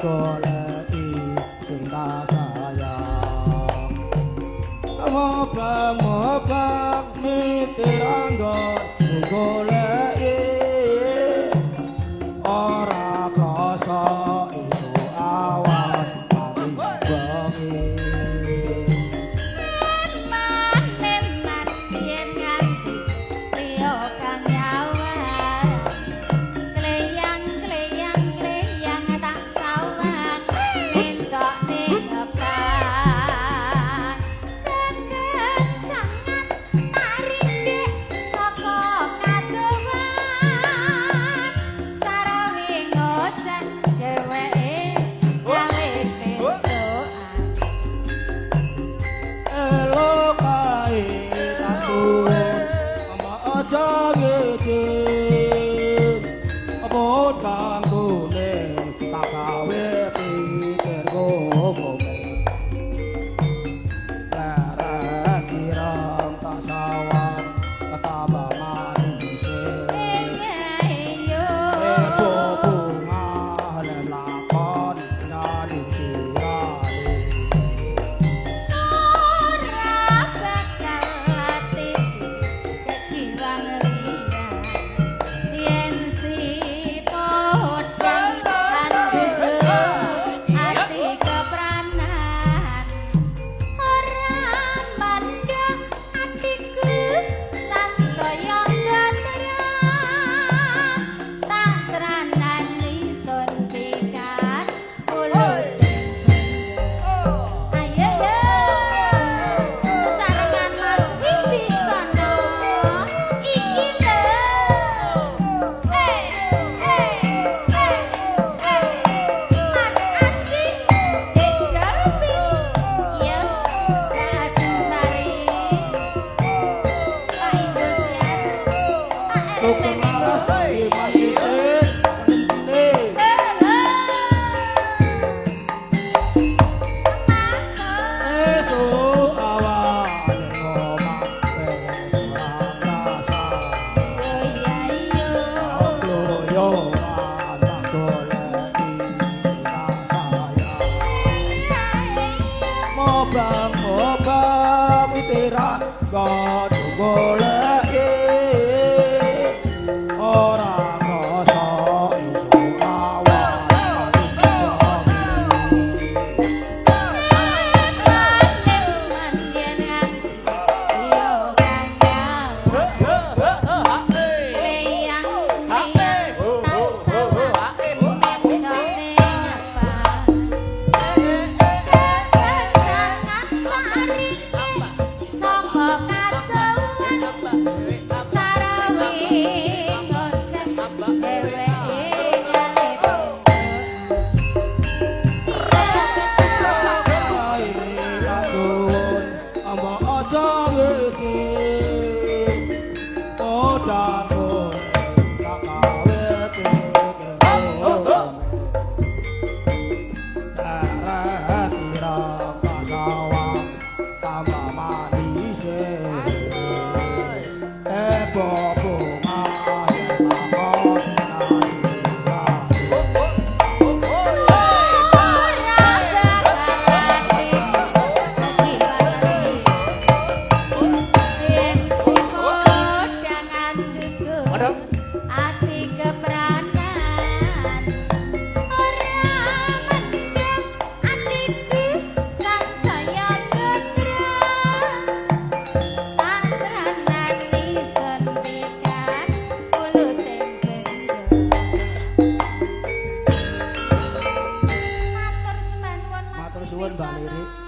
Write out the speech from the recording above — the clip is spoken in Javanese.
Goleki cinta sayang. Mobang-mobang mitir anggon goleki ora krasa iku awan pati bengi. Eman-eman yen nganti liya kang nyawang. Kleyang kleyang kleyang tak sawang mencok ning ngepan. Kekencangan tak rindik saka kadowan. Sarawi ngoceh dheweke ngalih pecokan. Elo kae tak suwun aja ngijin podang kuning tak gawe pikir kowe leren ireng tak sawang ketambah manis. Iya. Ebo bunga lelakon nyanding sirane. Ora bakal atiku kegiwang liya yen siput sang andugo ati kepranan. Ora mandha atiku sangsaya gatra tak sranani sun pikat mulut. Ayo yo, sesarengan Mas Wibisono, iki lho. Eh, eh, eh, eh, Mas Aji, Dik Dolpi, yo, Kak Sari, Pak Indosiar, Pak RT Sugeng Minggu. Laras mangkite kencine. Halo, Masuk. Esuk awan omah wis ora krasa. Oh iya iya. Kloyoran tak goleki cinta sayang. Iya iya. Mobang mobang mitiran godhong goleki ora krasa isuk awan pati bengi. Eman yen nganti liya kang nyawang. Kleyang kleyang tak sawang mencok ning ngepan. Kekencangan tak rindik saka kadowan. Sarawi ngoceh dheweke ngalih Kae tak suwun mbok aja ngijin podang kuning tak gawe pikir kowe Deret ireng tak sawang tambah manis. Ebo bunga yen lakon nari. Ora bakal atiku kegiwang liya yen si podang andugo ati kepranan. Ora mendem atiku sangsaya getra tak sranani sun pikat wuluting benda. Matur sembah nuwun Mas Matur suwun, Mbak Wibisono. Lirik.